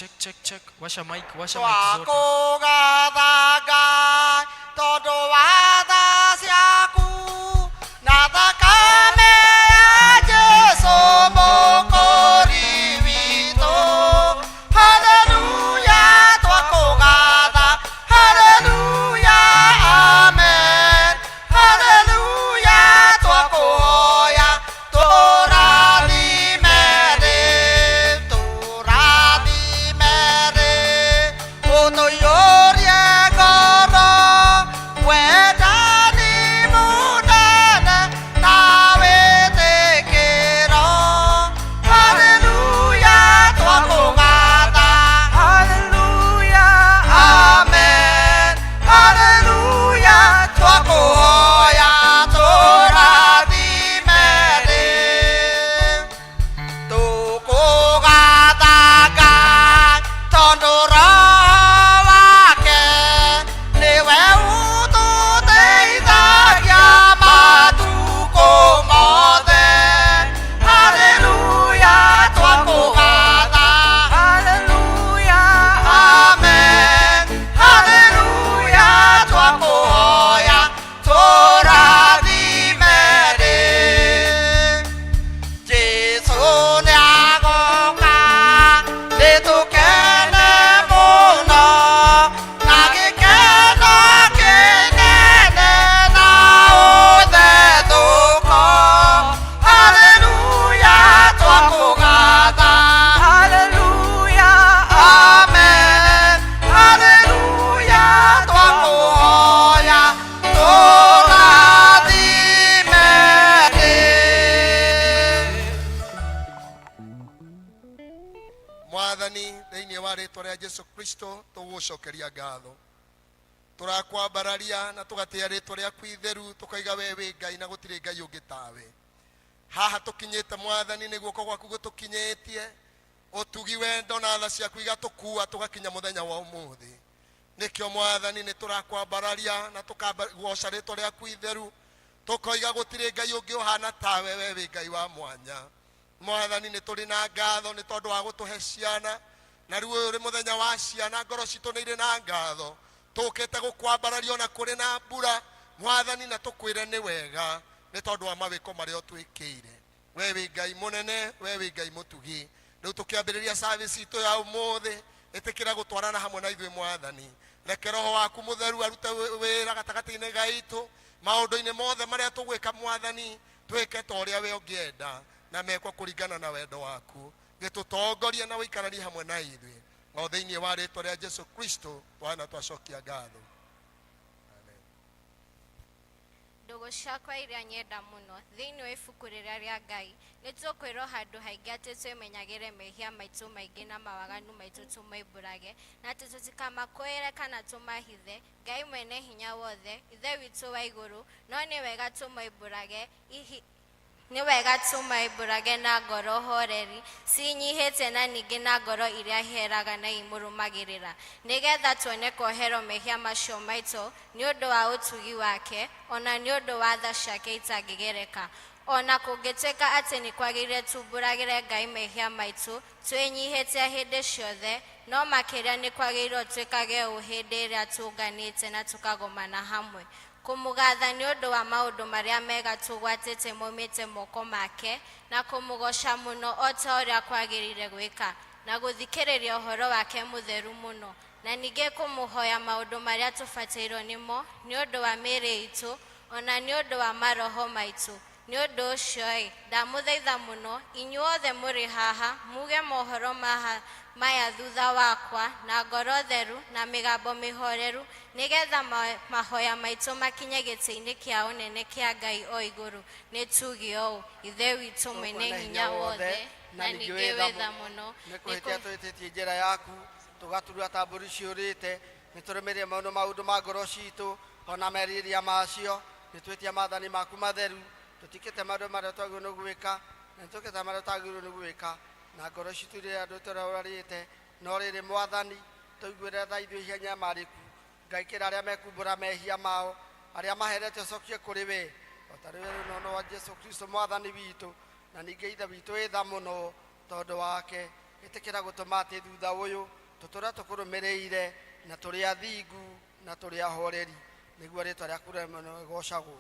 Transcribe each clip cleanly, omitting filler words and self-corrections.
Check, check, check. Washa mic, washa mic zote. Twakũgatha Ngai tondũ wa tha ciaku na thakame ya Jesũ mũkũri witũ. Haleluya, twakũgatha. Haleluya, amen. Haleluya, twakũhoya tũrathime rĩ, tũrathime rĩ, ũtũiyũrie ngoro wendani mũnene na wĩtĩkĩro. Haleluya, twakũgatha. Haleluya, amen. Haleluya, twakũhoya tũrathime rĩ. Tũkũgatha Ngai tondũ Roho wake nĩwe ũtũteithagia matukũ mothe. Haleluya, twakũgatha. Haleluya, amen. Haleluya, twakũhoya tũrathime rĩ. Jesũ nĩagoka, nĩtũkene mũno na gĩkeno kĩnene na ũthethũko. Haleluya, twakũgatha. Haleluya, amen. Haleluya, twakũhoya tũrathime rĩ. Mwathani, thĩinĩ wa rĩtwa rĩa Jesu Kristo, tũgũcokeria ngatho, tũrakwambararia na tũgatĩa rĩtwa rĩaku itheru, tũkaiga we wĩ Ngai na gũtirĩ Ngai ũngĩ tawe. Haha tũkinyĩte, Mwathani, nĩ guoko gwaku gũtũkinyĩtie, ũtugi, wendo na tha ciaku igatũkua tũgakinya mũthenya wa ũmũthĩ. Nĩkĩo, Mwathani, nĩ tũrakwambararia na tũkagoca rĩtwa rĩaku itheru, tũkoiga gũtirĩ Ngai ũngĩ ũhana tawe, we wĩ Ngai wa mwanya. Mwathani, nĩ tũrĩ na ngatho nĩ tondũ wa gũtũhe ciana, na rĩu ũyũ ũrĩ mũthenya wa ciana, ngoro citũ nĩ irĩ na ngatho. Tũkĩte gũkwambararia ona kũrĩ na mbura, Mwathani, na tũkwĩre nĩ wega nĩ tondũ wa mawĩko marĩa ũtwĩkĩire. We wĩ Ngai mũnene, we wĩ Ngai mũtugi. Rĩu tũkĩambĩrĩria service itũ ya ũmũthĩ, ĩtĩkĩra gũtwarana hamwe na ithuĩ. Mwathani, reke Roho waku Mũtheru arute wĩra gatagatĩ-inĩ gaitũ maũndũ-inĩ mothe marĩa tũgwĩka. Mwathani, twĩke ta ũrĩa we ũngĩenda na mekwo kũringana na wendo waku. Gĩtũtongorie na ũikaranie hamwe na ithuĩ, o thĩinĩ wa rĩtwa rĩa Jesu Kristo twana twacokia ngatho. Amen. Ndũgũ ciakwa iria nyenda mũno thĩinĩ wa ibuku rĩrĩa rĩa Ngai, nĩ tũkwĩrwo handũ haingĩ atĩ twĩmenyagĩre mehia maitũ maingĩ na mawaganu maitũ, tũmoimbũrage na atĩ tũtikamakũĩre kana tũmahithe Ngai mwene hinya wothe, Ithe witũ wa igũrũ. No nĩ wega tũmoimbũrage ihi, nĩ wega tũmaimbũrage na ngoro horeri cinyihĩte na ningĩ na ngoro iria iheraga na imũrũmagĩrĩra, nĩgetha tuone kuoherwo mehia macio maitũ nĩ ũndũ wa ũtugi wake, ona nĩ ũndũ wa tha ciake itangĩgereka. Ona kũngĩtuĩka atĩ nĩ kwagĩrĩire tumbũragĩre Ngai mehia maitũ twĩnyihĩte hĩndĩ ciothe, no makĩria nĩ kwagĩrĩirwo twĩkage ũũ hĩndĩ ĩrĩa tũnganĩte na tũkagomana hamwe kũmũgatha nĩ ũndũ wa maũndũ marĩa mega tũgwatĩte maumĩte moko make, na kũmũgoca mũno o ta ũrĩa kwagĩrĩire gwĩka, na gũthikĩrĩria ũhoro wake mũtheru mũno, na ningĩ kũmũhoya maũndũ marĩa tũbatairwo nĩmo nĩ ũndũ wa mĩĩrĩ itũ ona nĩ ũndũ wa maroho maitũ. Nĩ ũndũ ũcio ĩ, ndamũthaitha mũno inyuothe mũrĩ haha muge mohoro maha maya thutha wakwa na ngoro theru na mĩgambo mĩhoreru, nĩgetha mahoya maitũ makinye gĩtĩ-inĩ kĩa ũnene kĩa Ngai o igũrũ. Nĩ tuge ũũ: Ithe witũ mwene hinya wothe na ningĩ wĩ tha mũno, nĩ kũhĩtia tũhĩtĩtie njĩra yaku, tũgaturura ta mbũri ciũrĩte. Nĩ tũrũmĩrĩre maũndũ maũndũ ma ngoro citũ ona merirĩria macio. Nĩ twĩtia maathani maku matheru, tũtikĩte maũndũ marĩa twagĩrĩirwo nĩ gwĩka na nĩ twĩkĩte marĩa twagĩrĩirwo nĩ gwĩka na ngoro citũ iria andũ tũrarĩte. No rĩrĩ, Mwathani, tũiguĩre tha ithuĩ ihenya marĩku. Ngai, kĩra arĩa mekumbũra mehia mao, arĩa maherete, ũcokie kũrĩ we o ta rĩu rũnono wa Jesu Kristo Mwathani witũ, na ningĩ Ithe witũ wĩ tha mũno tondũ wake. Ĩtĩkĩra gũtũma atĩ thutha ũyũ tũtũre tũkũrũmĩrĩire na tũrĩ athingu na tũrĩ ahoreri, nĩguo rĩtwa rĩaku rĩgocagwo.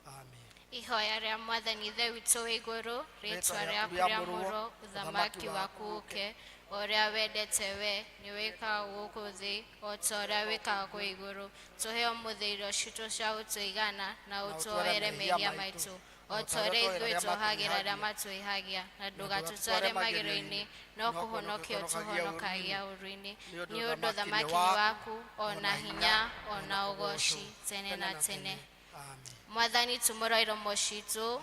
Amen. Ihoya rĩa Mwathani Ithe witũ wĩ igũrũ, rĩtwa rĩaku rĩamũrwo, ũthamaki waku ũke, o ũrĩa wendete we nĩ wĩkaga gũkũ thĩ o ta ũrĩa wĩkaga kũu igũrũ. Tũhe ũmũthĩ irio citũ cia gũtũigana, na ũtuohere mehia maitũ o ta ũrĩa ithuĩ tuohagĩra arĩa matwĩhagia, na ndũgatũtware magerio-inĩ, no kũhonokia ũtũhonokagia ũũru-inĩ. Nĩ ũndũ ũthamaki nĩ waku, o na hinya, o na ũgooci, tene na tene. Amen. Mwathani tumũra iromo citũ,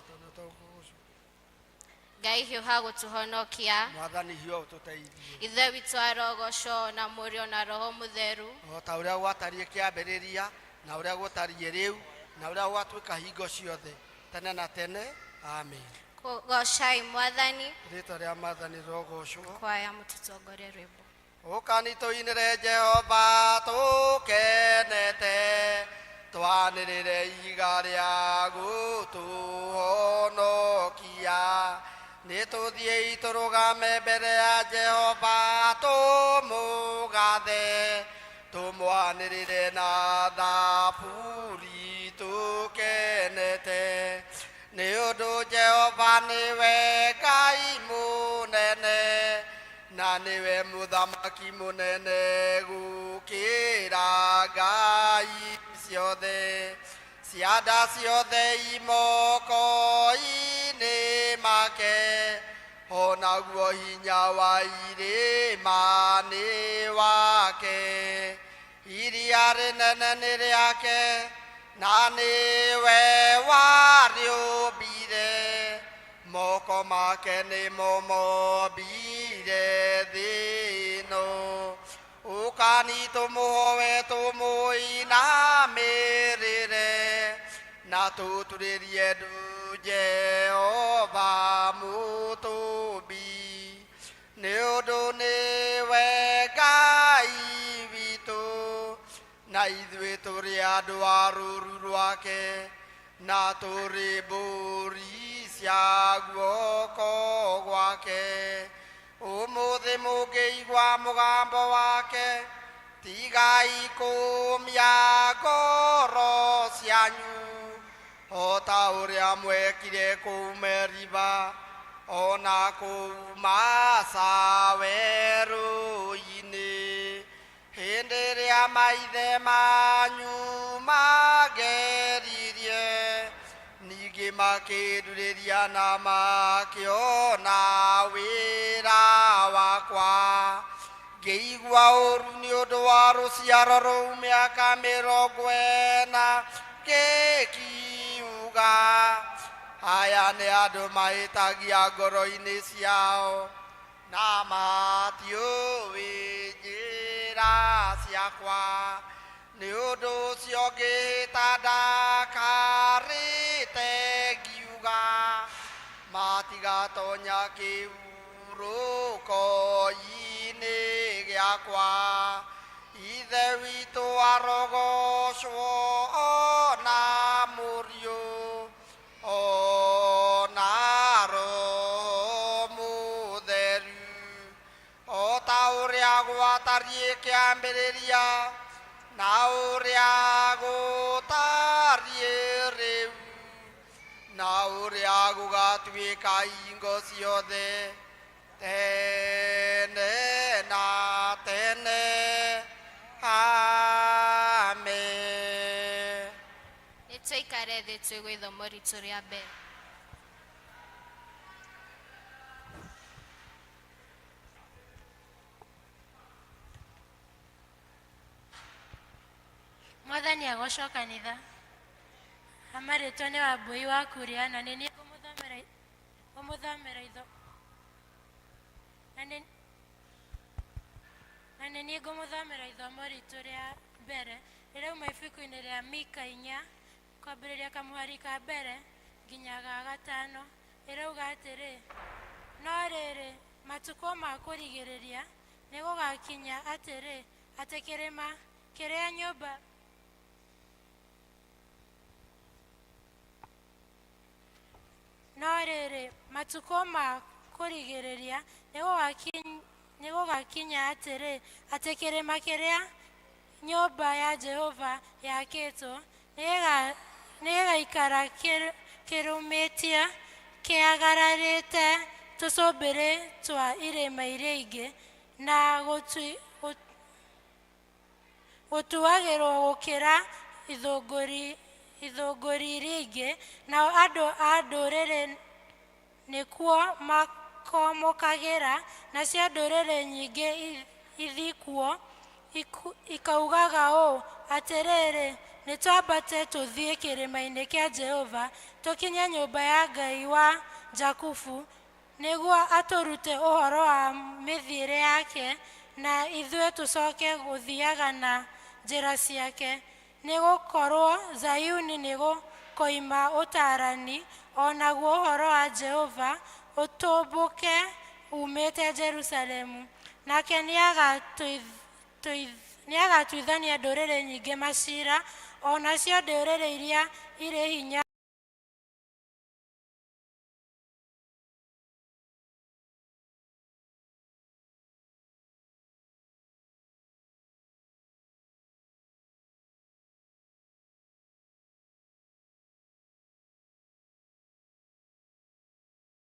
Ngai hiũha gũtũhonokia. Mwathani hiũha ũtũteithie. Ithe witũ arogocwo na Mũriũ na Roho Mũtheru, o ta ũrĩa gwatariĩ kĩambĩrĩria na ũrĩa gũtariĩ rĩu na ũrĩa gwatuĩka hingo ciothe tene na tene. Amen. Gocai Mwathani. Rĩtwa rĩa Mwathani rĩrogocwo. Kwaya mũtũtongorie rwĩmbo. Ũkani tũinĩre Jehova tũkenete, twanĩrĩre ihiga rĩa gũtũhonokia. Nĩ tũthiĩi tũrũgame mbere ya Jehova tũmũgathe, tũmwanĩrĩre na thaburi tũkenete. Nĩ ũndũ Jehova nĩwe Ngai mũnene, na nĩwe mũthamaki mũnene gũkĩra ngai ciothe. Cianda ciothe imoko-inĩ make, onaguo hinya wa irĩma nĩ wake. Iria rĩnene nĩ rĩake, na nĩwe warĩũmbire. Moko make nĩmo mombire thĩ ĩno. Ũkani tũmũhoe tũmũinamĩrĩre, na tũturĩrie ndu Jehova mũtũmbi. Nĩ ũndũ nĩwe Ngai witũ, na ithuĩ tũrĩ andũ a rũũru rwake, na tũrĩ mbũri cia guoko gwake. Ũmũthĩ mũngĩigua mũgambo wake, tigai kũũmia ngoro cianyu, o ta ũrĩa mwekire kũu Meriba, o na kũu Masa werũ-inĩ, hĩndĩ ĩrĩa maithe manyu mageririe, ningĩ makĩndurĩria na makĩona wĩra wakwa. Ngĩigua ũũru nĩ ũndũ wa rũciaro rũu mĩaka 40, ngĩkiuga, aya nĩ andũ mahĩtagia ngoro-inĩ ciao, na matiũĩ njĩra ciakwa. Nĩ ũndũ ũcio ngĩhĩta ndakarĩte ngiuga, matigatonya kĩhurũko-inĩ gĩakwa. Ithe witũ arogocwo o na Mũriũ o na Roho Mũtheru, o ta ũrĩa gwatariĩ kĩambĩrĩria na ũrĩa gũtariĩ rĩu, na ũrĩa gũgatuĩka hingo ciothe tene na tene. Amen. Nĩ tũikare thĩ tũigue ithomo ritũ rĩa mbere. Mwathani agocwo kanitha. Amarĩtwo nĩ Wambui wa Kuria, na nĩ niĩ ngũmũthomera itho na nĩ niĩ ngũmũthomera ithomo ritũ rĩa mbere rĩrauma ibuku-inĩ rĩa Mika 4 kwambĩrĩria kamũhari ka mbere nginya ga gatano. Ĩrauga atĩrĩ, no rĩrĩ, matukũ ma kũrigĩrĩria nĩ gũgakinya atĩrĩ, atĩ kĩrĩma kĩrĩa nyũmba no rĩrĩ, matukũ ma kũrigĩrĩria Nĩgũgakinya atĩrĩ, atĩ kĩrĩma kĩrĩa nyũmba ya Jehova yakĩtwo nĩgĩgaikara kĩrũmĩtie kĩagararĩte tũcũmbĩrĩ twa irĩma iria ingĩ, na gũtuagĩrwo gũkĩra ithũngũri iria ingĩ, nao andũ a ndũrĩrĩ nĩkuo makomokagĩra, nacio ndũrĩrĩ nyingĩ ithiĩ kuo ikaugaga ũũ, atĩrĩrĩ, nĩtwambate tũthiĩ kĩrĩma-inĩ kĩa Jehova, tũkinye nyũmba ya Ngai wa Jakubu, nĩguo atũrute ũhoro wa mĩthiĩre yake, na ithuĩ tũcoke gũthiaga na njĩra ciake. Nĩgũkorwo Zayuni nĩgũkoima ũtaarani, o naguo ũhoro wa Jehova ũtũmbũke uumĩte Jerusalemu. Nake nĩagatuithania ndũrĩrĩ nyingĩ maciira, o nacio ndũrĩrĩ iria irĩ hinya.